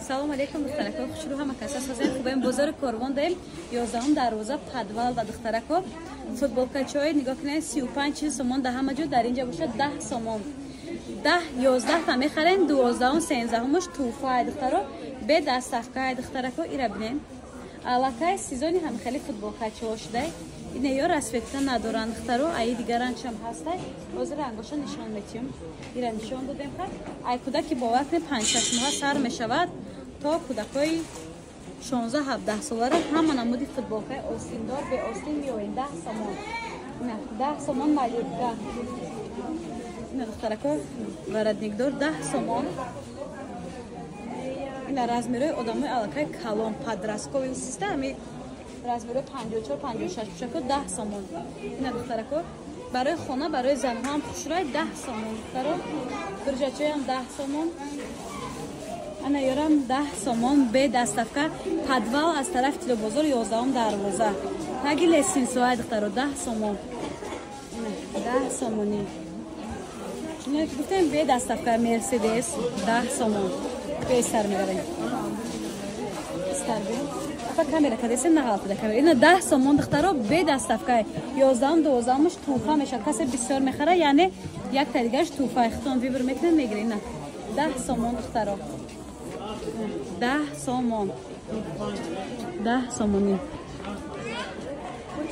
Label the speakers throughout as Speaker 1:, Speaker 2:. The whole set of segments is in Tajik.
Speaker 1: Салом алейкум, духтарако, хушрӯ ҳама каса созем. Хубем, бозори Корвон даем, 11 дарвоза, подвал да. Духтарако, футболкачои нигоҳ кунед, 35-40 сомон да ҳама ҷо, дар инҷа бошад 10 сомон. 10 11 та мехарем, 12, 13-умаш туҳфаи, духтаро, бе доставкаи. Духтарако, ира бинем, аллакай сезони ҳам хеле футболкачиҳо шудай. Ине ё расцветка надоранд, духтаро, аи дигар рангшам ҳастай. Ҳозир рангоша нишон метиҳем. Ира нишон додем. Ха, ай кӯдаки, бовар кунед, 5-6 моҳа сар мешавад то кӯдакҳои 16-17 солара ҳама намуди футболкаи остиндор, беостин меоем. 10 сомон, 10 сомон малютка. Ина, духтарако, воротникдор 10 сомон. Ина размерои одамои аллакай калон, подростковый система, размерои 54, 56 пӯшако, 10 сомон. Ина, духтарако, барои хона, барои занҳо ҳам хушрӯй, 10 сомон. Духтаро, биржачоям 10 сомон, ана ёрам 10 сомон, бе доставка. Подвал аз тарафи тилобозор, 11-ум дарвоза, таги лестницаи, духтаро, 10 сомон, 10 сомонӣ. Чуноне ки гуфтем, бе доставка. Мерседес 10 сомон. Бестар меравем, апа, камера кадесе, нағалтида камера. Ина 10 сомон, духтаро, бе доставка. 11-ум, 12-умаш туҳфа мешавад. Касе бисёр мехара, яъне якта дигараш туҳфа, худтон выбор мекунед, мегиред. Ина 10 сомон, духтаро, 10 сомон, 10 сомонӣ.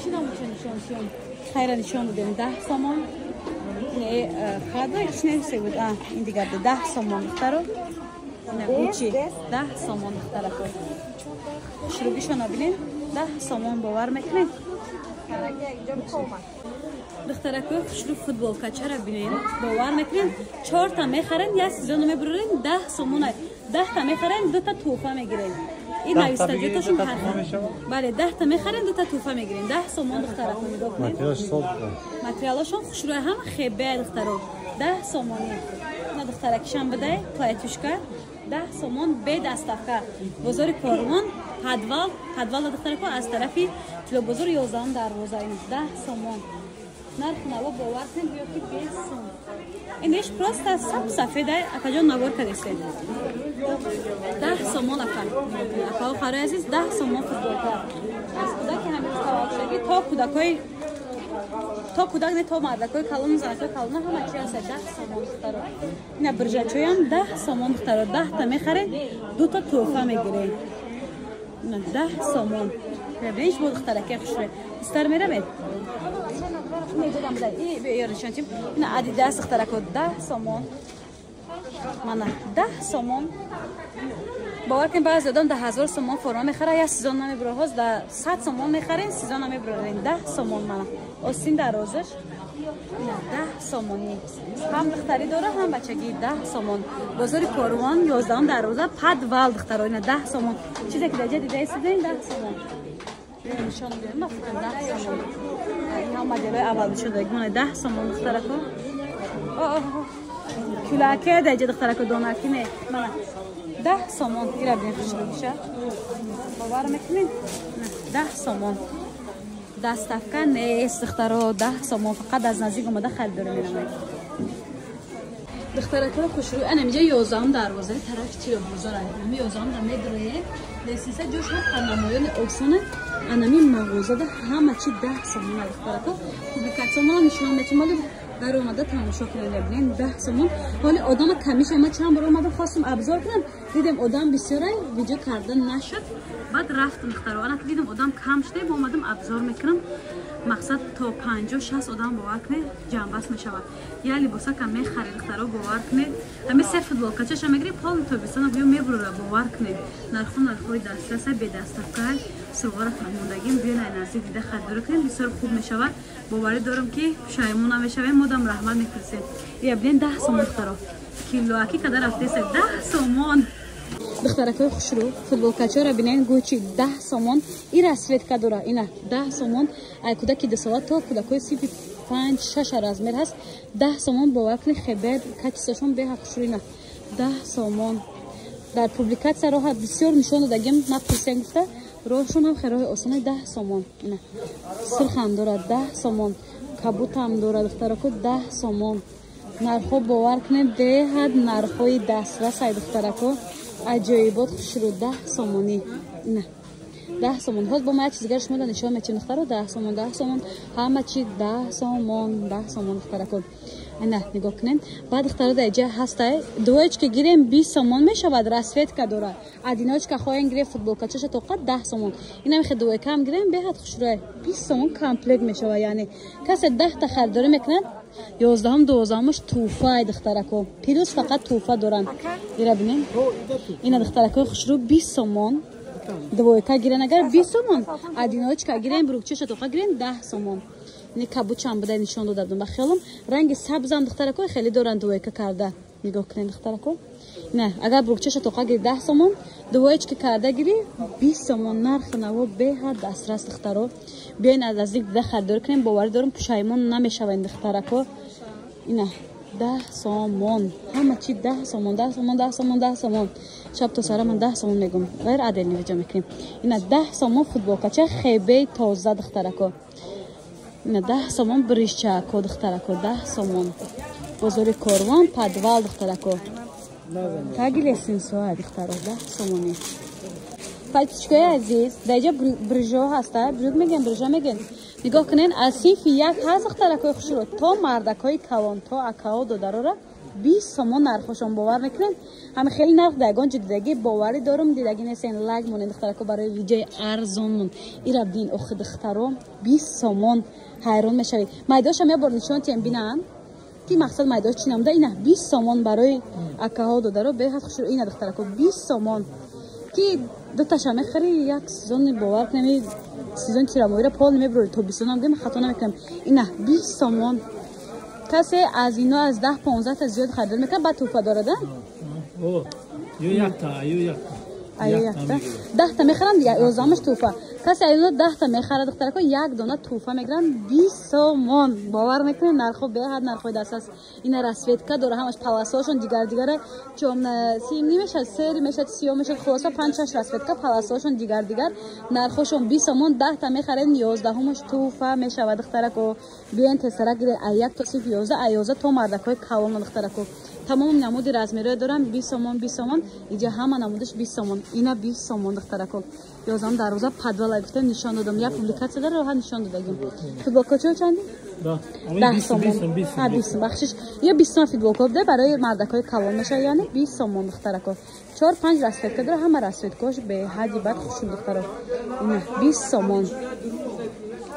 Speaker 1: Чӣ намуча нишон шум? Хайра, нишон додем, 10 сомон. Не, хада чӣ буд? Ин дигар 10 сомон, духтаро. Гучи 10 сомон, духтарако, шурӯгишона бинед, 10 сомон, бовар мекунед? Духтарако, хушрӯ футболкачара бинед, бовар мекунед, чорта мехарен, як сезоно мебурорен, 10 сомона. 10-та мехарен, дута туҳфа мегирен. Ин навистаҷоташон ҳар. Бале, 10-та мехарен, дута туҳфа мегирен, 10 сомон. Духтарако, нигоҳ кунед, материалошон хушрӯя, ҳама хебе, духтаро, 10 сомонӣ. На, духтаракишам бидай, платьюшка 10 сомон, бе доставка. Бозори Корвон, подвал, подвала, духтарако, аз тарафи тилобозор, 11-ум дарвоза. Ин 10 сомон нархи наво, бовар кунед, ё ки бес сом. Инеш просто саб сафеда. Акаҷон, навор кадесе. 10 сомон, ака, акао, харои азиз, 10 сомон футболка. Аз кӯдаки ҳамин таваллудшагӣ то кӯдакои, то кӯдак не, то мардакои калону занакои калона ҳама чи ҳаст, 10 сомон, духтаро. Ина биржачоям 10 сомон, духтаро, 10-та мехаред, дута туҳфа мегиред, 10 сомон. Биниш, бо духтараке хушрӯй истар меравед. Ина Адидас, духтарако, 10 сомон, мана 10 сомон. Бовар кунед, баъзе одам да 1000 сомон форма мехара, як сезон намебура. Ҳоз да 100 сомон мехарен, сезон намебурарен. 10 сомон, мана остин дарозаш, 10 сомонӣ. Ҳам духтарӣ дора, ҳам бачагӣ, 10 сомон. Бозори Корвон, 11-ум дарвоза, подвал, духтаро, ина 10 сомон. Чизе ки даҷа дида истодем, 10 сомон нишон медиҳем. Ма фикрам, 10 сомон. Ин моделои аввал нишон додем, мана 10 сомон, духтарако. Кӯлаке даҷа, духтарако, донаки не, мана 10 сомон. Ира бинед, хушрӯбиша, бовар мекунед, 10 сомон, доставка нест, духтаро, 10 сомон. Фақат аз наздик омада харидорӣ менамоед. Духтаракҳои хушрӯй, ана инҷа 11-ум дарвозаи тарафи тилобозор, ами 11-ум да медроем, лестница ҷош ҳам намоёни осона. Анами мағозада ҳама чи 10 сомона, духтарако. Публикатсиямона нишон метим, оли дар омада тамошо кунед, бинед, 10 сомон. Ҳоли одама камиша. Ма чанд бор омадам, хостум обзор кунам, дидем одам бисёрай, видео карда нашуд, баъд рафтам, духтаро. Ана дидем, одам кам шуда, омадам, обзор мекунам. Мақсад, то 50-60 одам, бовар кунед, ҷамъбаст мешавад. Я либосака мехаред, духтаро, бовар кунед, ҳами се футболкачаша мегирӣ, поли тобистона гӯё мебурора. Бовар кунед, нархо нархҳои дастраса, бе доставка. Суғора фаҳмондагим, биён, ай наздик дида харидорӣ кунем, бисёр хуб мешавад. Боварӣ дорам, ки пушаймон намешавем, модам раҳмат мефирсем. Я бинед, 10 сомон, духтаро, килоаки када рафтеса, 10 сомон. Духтаракҳои хушрӯ, футболкачаро бинед, Гучи, 10 сомон. И расцветка дора, ина 10 сомон. Ай кӯдаки 2-сола то кӯдакҳои синфи панҷ, шаша размер ҳаст, 10 сомон. Бовар кунед, хебе, качествошон беҳад хушрӯ. Ина 10 сомон. Дар публикатсия роҳа бисёр нишон додагим, напурсем гуфта, роҳшон ҳам хеле роҳи осоне. 10 сомон. Ина сурхам дорад, 10 сомон, кабутам дорад, духтарако, 10 сомон. Нархҳо, бовар кунед, беҳад нархҳои дастрасай, духтарако. Аҷоибот хушрӯ 10 сомонӣ. Ина 10 сомон. Ҳоз бо ма як чиз дигар шумо нишон метиҳем, духтаро. 10 сомон, 10 сомон, ҳама чи 10 сомон, 10 сомон, духтарако. Ина нигоҳ кунем. Баъд духтаро дар иҷа ҳастай. Двоечка гирем 20 сомон мешавад, расцветка дорад. Одиночка хоҳем гирем футболкачаша тоқа 10 сомон. Ина мехе двойка ҳам гирем беҳад хушрӯй. 20 сомон комплект мешавад, яъне касе 10 та харидорӣ мекунад, 11-ум 12-умаш тӯҳфаи духтарако. Плюс фақат тӯҳфа доранд. Ира бинем. Ина духтаракои хушрӯ 20 сомон. Двойка гирен агар 20 сомон, одиночка гирем брукчаша тоқа гирем 10 сомон. Не кабучам буда нишон дода будам ба хиёлам. Ранги сабзам духтарако хеле доранд двойка карда. Нигоҳ кунед духтарако. Не, агар брукчаша тоқа гири 10 сомон, двоечка карда гири 20 сомон. Нархи наво беҳад дастрас духтаро. Биёен аз наздик дида харидорӣ кунем, боварӣ дорам пушаймон намешавем духтарако. Ина 10 сомон. Ҳама чи 10 сомон, 10 сомон, 10 сомон, 10 сомон. Шаб то сара ман 10 сомон мегум. Ғайр аделни видео мекунем. Ина 10 сомон футболкача хебей тоза духтарако. Ина 10 сомон бришчако духтарако, 10 сомон. Бозори Корвон, подвал духтарако. Таги лесинсоа духтаро, 10 сомони. Пальчикои азиз, дар иҷа брижо ҳаста, брюк мегӯем, брижо мегӯем. Нигоҳ кунед, аз синфи як ҳаст духтаракои хушрӯ то мардакои калон, то акао додарора 20 сомон нархошон, бовар мекунед? Ҳами хеле нарх дар ягон ҷо дидагӣ, боварӣ дорум дидагӣ нестен. Лайк монед духтарако барои видеои арзонмон. Ира бин охи духтаро 20 сомон, ҳайрон мешавед. Майдошам як бор нишон тиҳем бинанд ки мақсад майдош чӣ намуда. Ина 20 сомон барои акаҳо додаро беҳад хушрӯ. Ина духтарако 20 сомон ки дуташа мехари як сезони, бовар кунем, сезони тирамоҳиро пол намебурӣ, тобистонам гӯем хато намекунам. Ина 20 сомон. Касе аз ино аз 10-15 та зиёд харидор мекунад, баъд тӯҳфа дорад, а?
Speaker 2: Ё якта, ё якта.
Speaker 1: Аю якта. 10 та мехаранд, 11-аш тӯҳфа. Касе аз ино 10 та мехарад духтарако, як дона тӯҳфа мегиранд 20 сомон. Бовар мекунед, нархҳо беҳад нархҳои дастрас. Ина расцветка дора, ҳамаш паласҳошон дигар дигара, чом сим мешад, сери мешад, сиёҳ мешад, хулоса 5-6 расцветка паласҳошон дигар дигар. Нархҳошон 20 сомон, 10 та мехаред, 11-умаш тӯҳфа мешавад духтарако. Биёен тезтарак гиред, аз 1 то синфи 11, аз 11 то мардакҳои калон духтарако. Тамоми намуди размерҳое дорам 20 сомон, 20 сомон. Иҷа ҳама намудаш 20 сомон. Ина 20 сомон духтарако. 11 дарвоза подвала гуфтем нишон додам. Як публикатсия дара роҳат нишон додагим. Футболкачо чанди? 10 сомон. Ҳа, 20 бахшиш. Ё 20 сомон футболка буда барои мардакҳои калон мешавад, яъне 20 сомон духтарако. 4-5 расцветка дора, ҳама расцветкаош беҳади бад хушрӯ духтаро. Ина 20 сомон.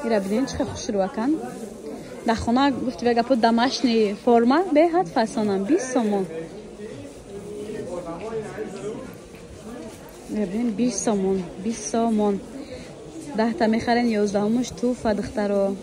Speaker 1: Ира бинед чӣ хел хушрӯакан. Дар хона гуфти ва гапо домашний форма беҳад фасонам 20 сомон. Бибин 20 сомон, 20 сомон. 10 та мехарен, 11-умаш тӯҳфа духтаро.